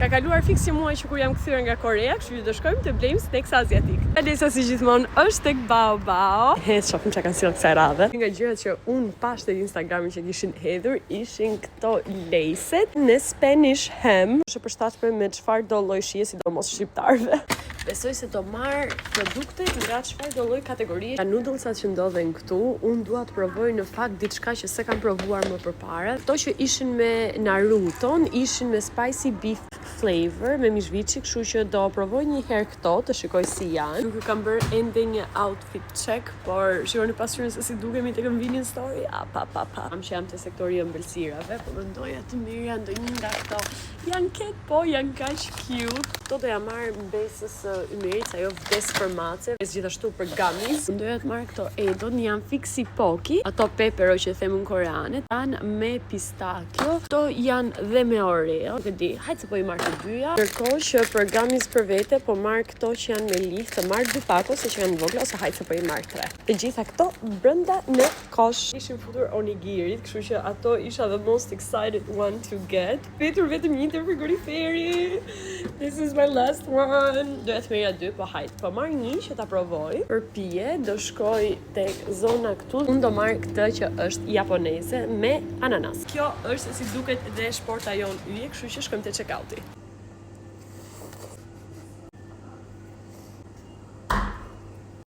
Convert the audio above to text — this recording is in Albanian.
Ka kaluar fiks një muaj që kur jam kthyer nga Korea, kështu që do shkojmë të blejmë snacks aziatik. Alesa si gjithmonë është tek Bao Bao. He, shohim çka kanë sjellë kësaj radhe. Një nga gjërat që unë pash tek Instagrami që kishin hedhur ishin këto Lay's-et në Spanish ham. Është e përshtatshme me çfarë do lloj shije, sidomos shqiptarëve. Besoj se do marr produkte nga çfarë do lloj kategorie. Nga noodlesat që ndodhen këtu, unë dua të provoj në fakt diçka që s'e kam provuar më përpara. Këto që ishin me Naruton, ishin me spicy beef flavor, me mish viçi, kështu që do provoj një herë këto, të shikoj si janë. Nuk ju kam bërë ende një outfit check, por shikoni pasqyrën se si dukemi te convenience store. A pa pa pa. Am që jam te sektori i ëmbëlsirave, po mendoja të merrja ndonjë nga këto. Janë ket, po janë kaq cute. Këto do ja marr mbesës së Ymerit, se ajo vdes për mace, gjithashtu për gummies. Mendoja të marr këto Edon, janë fix si Pocky, ato pepero që them në koreane, janë me pistachio, këto janë dhe me Oreo. Nuk e di, hajde se po i marr të dyja. Ndërkohë që për gummies për vete po marr këto që janë me lith, të marr dy pako se që janë vogla ose hajde se po i marr tre. Të gjitha këto brenda në kosh. Ishin futur onigirit, kështu që ato isha the most excited one to get. Mbetur vetëm një te frigoriferi. This is my last one. Doja të merrja dy, po hajt. Po marr një që ta provoj. Për pije do shkoj tek zona këtu. Unë do marr këtë që është japoneze me ananas. Kjo është se si duket dhe shporta jon yje, kështu që shkojmë te check-outi.